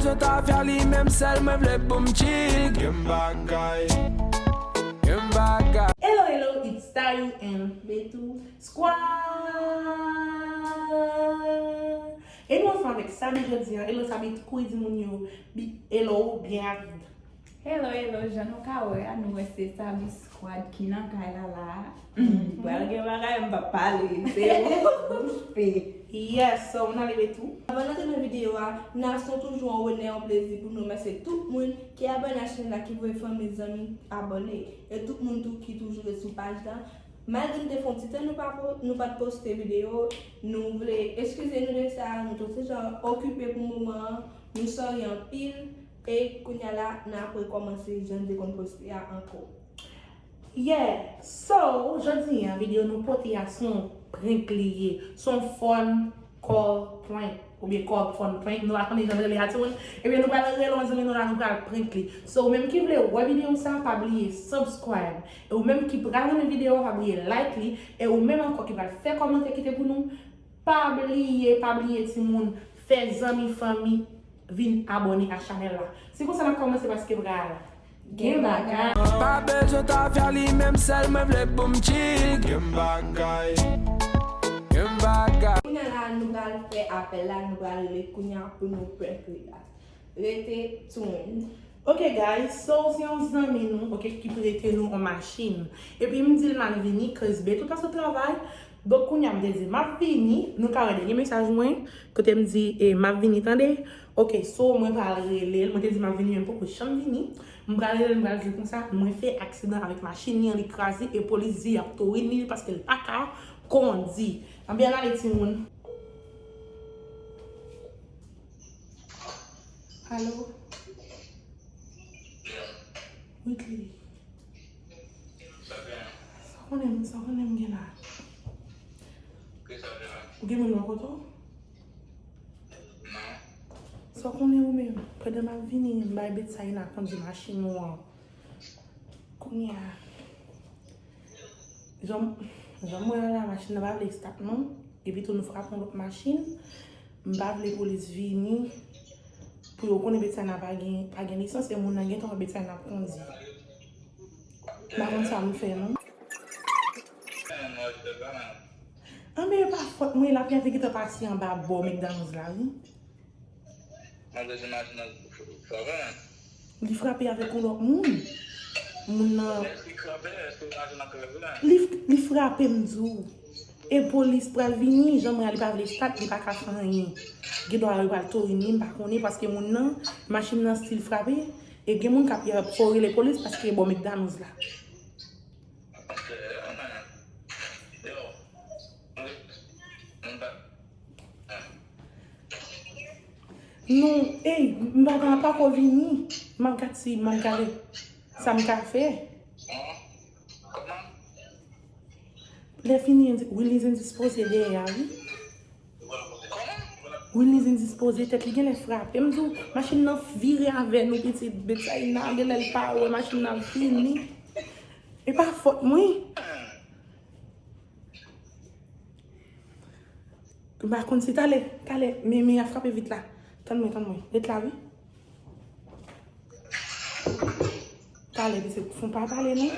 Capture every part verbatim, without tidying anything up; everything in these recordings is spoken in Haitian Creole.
Yo ta fè li menm sèl mwen vle pou m chill. Gen bagay. Gen bagay. Hello, hello, it's Tayou and Betou Squad. E nou ansanm avèk Sabi jodi a. Hello Sabi, kou di moun yo, bi- hello, byen avid. Hello, hello, jan nou ka wè a, nou wè se Sabi Squad ki nan kay la la. Hmm, pral gen bagay, m p ap pale, se bouch pe. Yes, so, nou ale Betou. Avan n antre nan videyo a, Nasyon toujou yon onè, yon plezi pou nou remèsye tout moun ki abòne a channel la, ki voye fanmi, zanmi abòne, e tout moun tou ki toujou ret sou paj la. Malgre nou te fè yon ti tan nou pa po- nou pa t poste videyo, nou vle eskize nou de sa, nou te yon ti jan okipe pou moman an, nou sòri anpil, e kounye a la, n ap rekòmanse jan n te konn poste a ankò. Yeah, so, jodi a, videyo nou pote a se yon prank li ye, se yon fun call prank, oubyen call fun prank, nou pa konnen jan yo rele a timoun, ebyen nou pral rele yon zanmi nou la, nou pral prank li. So, ou menm ki vle wè videyo sa, pa bliye subscribe, e ou menm ki pral renmen videyo a, pa bliye like li, e ou menm ankò ki pral fè kòmantè kite pou nou, pa bliye, pa bliye timoun, fè zanmi fanmi vin abòne a chanèl la. Se konsa n ap kòmanse paske pral gen bagay. Pa bezwen ta fè li menm sèl mwen vle pou m chill. Gen bagay. Gen bagay. Kounye a la, nou pral fè apèl la, nou pral rele kounye a pou nou prank li la. Rete tune. Ok guys, so se yon zanmi nou, ok, ki prete nou yon machin. Epi m di l m al vini, cause Betou ta sot travay. Donk kounye a m te di m ap vini, nou ka wè dènye mesaj mwen, kote m di, e, m ap vini tande. Ok, so mwen pral rele l, mwen te di m ap vini, men m poko janm vini. M pral rele l, m pral di l konsa, mwen fè aksidan avèk machin li an, li kraze, e polis di y ap touye li paske l pa ka kondi. Anben, ann ale timoun. Alo? Whitley. Sa w konnen, sa w konnen m gen la? Ou gen moun bò kote w? Sa w konnen ou menm? Pandan m ap vini, m bay Betsaina kondi machin ou an. Kounye a, jan, jan m wè a la, machin nan pa vle stat non. Epi tou nou frape yon lòt machin. M pa vle polis vini pou yo konnen Betsaina pa gen, pa gen lisans, e moun nan gentan wè Betsaina ap kondi. M pa konn sa m fè non. Anben, e pa fòt mwen, lapyè te gentan pase anba bò McDonald's la, wi. Mwen bezwen machin nan frape. Li frape avèk yon lòt moun. Moun nan. Èske li frape? Èske machin nan kraze? Li, li frape, m di w. E polis pral vini, jan mwen a, li pa vle stat, li pa ka fè anyen. Gen dwa yo pral touye li, m pa konnen, paske moun nan, machin nan still frape. E gen moun k ap, y ap fò rele polis, paske bò McDonald's la. Non, ey, m pa, m pa ko vini. M ap gad si, m ap gade sa m ka fè. Lè fini, Willy endispoze dèyè a, wi. Willy endispoze, tèt li genlè frape. M di w, machin nan vire avè nou, pitit. Betsaina genlè l pa wè machin nan ap vini. E pa fòt mwen. M pa konn si talè, talè, men, men a frape vit la. Tann mwen, tann mwen. Ret la, wi. Talè, pitit, fon pa pale, non.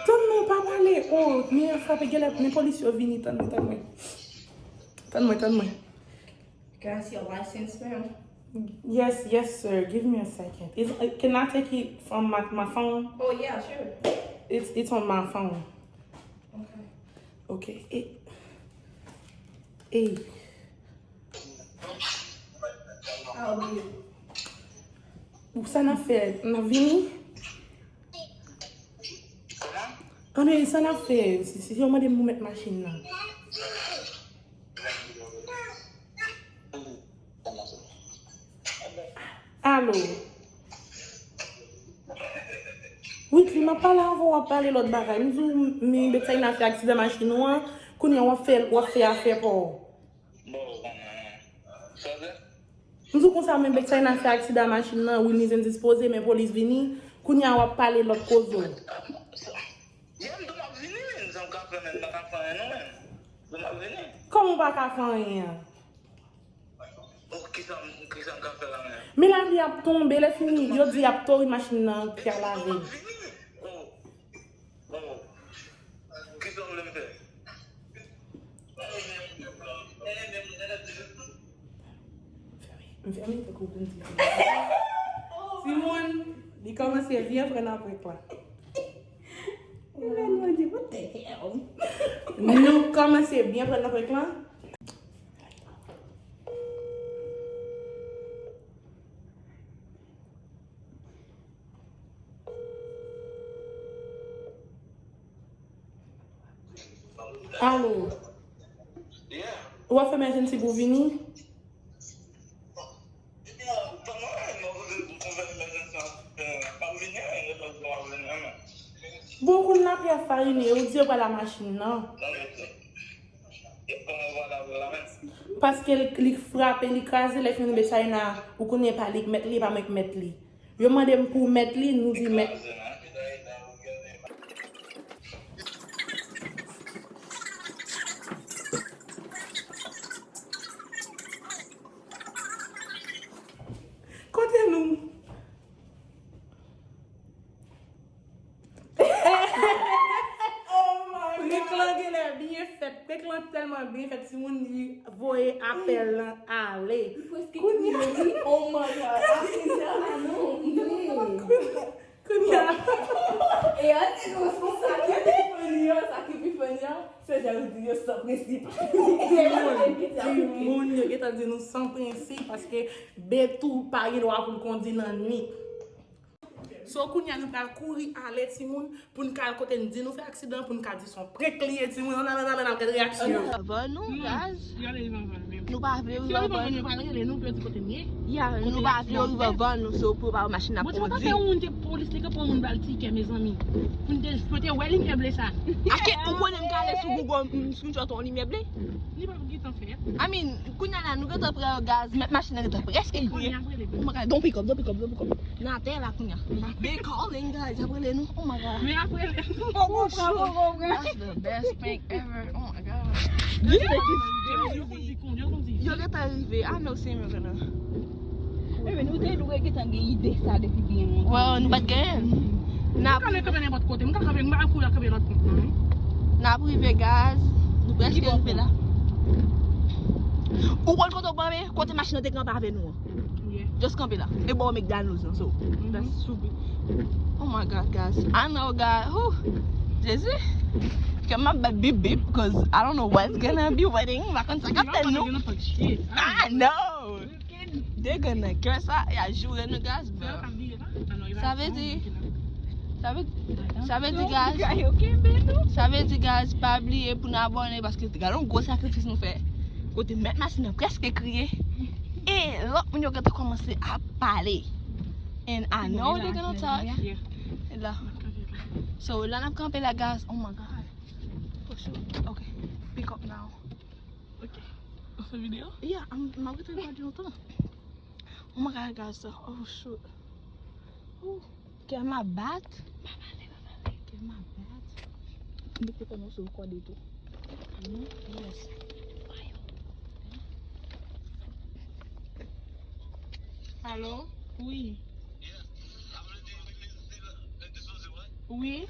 Tann mwen, pa pale. Oh, men a frape, genlè, men polis yo vini, tann mwen, tann mwen. Tann mwen, tann mwen. Can I see your license, ma'am? Yes, yes, sir. Give me a second. Is, uh, can I take it from my, my phone? Oh, yeah, sure. It's, it's on my phone. Okay. Okay. It, hey. I'll be. Sa n ap fè? N ap vini? Anben, sa n ap fè? Si, si yo mande m pou mèt machin nan. Alo. Wi, Kli, m ap pale avè w, w ap pale lòt bagay. M di w, men Betsaina fè aksidan machin ou an, kounye a w ap fè, w ap fè afè pa w. Bon, konnen. Sa vre? M di w konsa, men Betsaina fè aksidan machin nan, Wilny endispoze, men polis vini, kounye a w ap pale lòt koze w. Sa, men m di w m ap vini, men sa m ka fè, men m pa ka fè anyen non, men. M di w m ap vini. Kòman w pa ka fè anyen an? Ok, Kisa m, kisa m ka fè la menm? Men lavi ap tonbe, lè fini, yo di y ap tori machin nan ki al avè l. Oh, oh. Kisa w vle m fè? M fèmen tankou pou m di. Timoun, li kòmanse byen pran nan prank la. Mwen di, what the hell? Nou kòmanse byen pran nan prank la. Alo. Yeah. Ou ap fè emergency pou vini? Bon, ou konn lapli ap farine, ou di yo pral a machin nan. Paske li, li frape, li kraze, lè fini be China, ou konnen pa li k mèt li, e pa mwen k mèt li. Yo mande m pou mèt li, nou di mèt. Kote nou? Prank lan genlè byen fèt. Prank lan tèlman byen fèt, timoun, li voye apèl lan ale. Li prèske kriye, wi. Oh my God. Kounye a. E an di nou, sa ki pi funny an, sa ki pi funny an, se jan yo di yo san prensip. Timoun, yo gentan di nou san prensip, paske Betou pa gen dwa pou l kondi nan nwit. So, kounye a nou pral kouri ale, timoun, pou n ka al kote n di nou fè aksidan, pou n ka di se yon prank li ye, timoun. Ann al, ann al, ann al, ann al gade reyaksyon yo. Avan nou, guys. Nou pa vle rive avan nou. Si yo rive avan nou, yo pral rele nou pou yo di kote n ye. Ya, nou pa vle yo rive avan nou, so pou yo pa wè machin n ap kondi. Bon, ti pa fè yon moun te polis, te kanpe yon moun ba l tikè, mezanmi. Pou n te, pou te wè limyè ble sa. Ake, ou konnen m ka ale sou Google, m screenshot yon limyè ble? Li pa gentan fè. I mean, kounye a la, nou gentan pran gaz, mèt machin nan gentan prèske kriye. Oh my God, don't pick up, don't pick up, don't pick up. Nan atè la kounye a. They calling, guys, y ap rele nou. Oh my God. Men apre, oh, oh, oh, oh, oh. That's the best prank ever. Oh my God. Yo gentan rive. I know Samuel gonna. Ebyen, nou te dwe gentan gen ide sa depi byen lontan. Well, nou pa t genyen. N ap kanpe nenpòt kote. M ka kanpe, m pa kouri al kanpe lòt kont nan, wi. N ap rive, guys. Nou prèske rive la. Ou konn kote w kanpe? Kote machin nan te kanpe avè nou an. Yeah. Just kanpe la. E bò McDonald's lan, so. That's stupid. Oh my God, guys. I know, God. Whew. Jezi. Kè m ap bat bip bip, 'cause I don't know what's gonna be waiting. M pa konn sa k ap tann nou. I know. They gonna curse sa, y a joure nou, guys, bro. Sa vle di, sa vle, sa vle di, guys, sa vle di, guys, pa bliye pou n abòne, paske gade yon gwo sakrifis nou fè. Kote mèt machin nan prèske kriye. E lòt moun yo gentan kòmanse ap pale. And I know they gonna talk. E la. So, la n ap kanpe la, guys. Oh my God. Oh, shoot. Okay. Pick up now. Ok. Ou fè videyo? Yeah, m ap rete gade lontan. Oh my God, guys. Oh, shoot. Oh, kè m ap bat. Pa pale, pa pale. Kè m ap bat. M te fè yon sou kòde tou. Yes. Alo? Wi. Wi.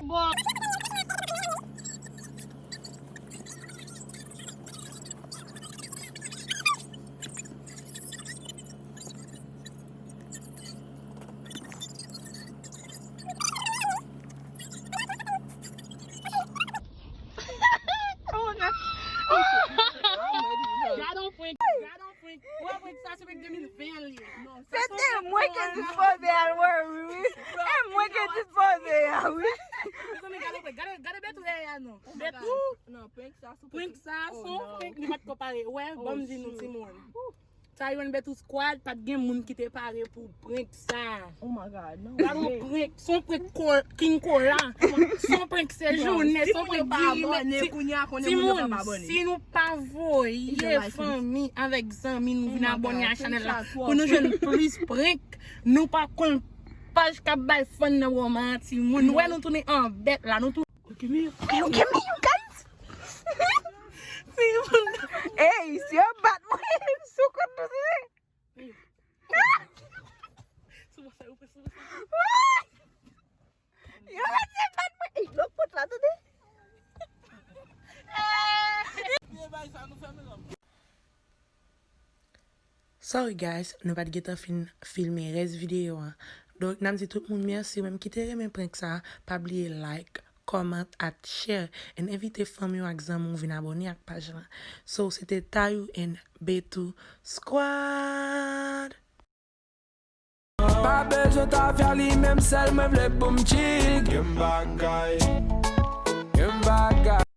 Bon. Oh my God. Gade yon prank, gade yon prank. Ou wè prank sa, se prank de mil ven an li ye. Se te mwen ki dispoze a, wi, wi. E mwen ki dispoze a, wi. Mezanmi, gade prank, gade, gade Betou dèyè a non. Betou. Non, prank sa, se prank sa, se yon prank li pa t ko pare. Wè, ban m di nou, timoun. Sa Yon Betou Squad, pa t gen moun ki te pare pou prank sa. Oh my God, non. Gade yon prank, se yon prank King Kola. Se yon prank Sejourne, se yon prank Dirimex. Timoun, si nou pa voye fanmi avèk zanmi nou vin abòne a chanèl la pou nou jwenn plis prank, nou pa konn paj k ap bay fun nan moman an, timoun. Nou wè nou tounen an bèt la, nou tou- Hey, you kill me, you guys? Hey, si yo bat mwen, sou kont nou se. Yo rete bat mwen. Ey, lòk pòt la, tande. Sorry guys, nou pa t gentan fin filme rès videyo an. Donk, n ap di tout moun mèsi, ou menm ki te renmen prank sa, pa bliye like, comment, at share, and envite fanmi w ak zanmi w vin abòne ak paj lan. So, se te Tayou and Betou Squad! Pa bezwen ta fè li menm sèl mwen vle pou m chill. Gen bagay, gen bagay.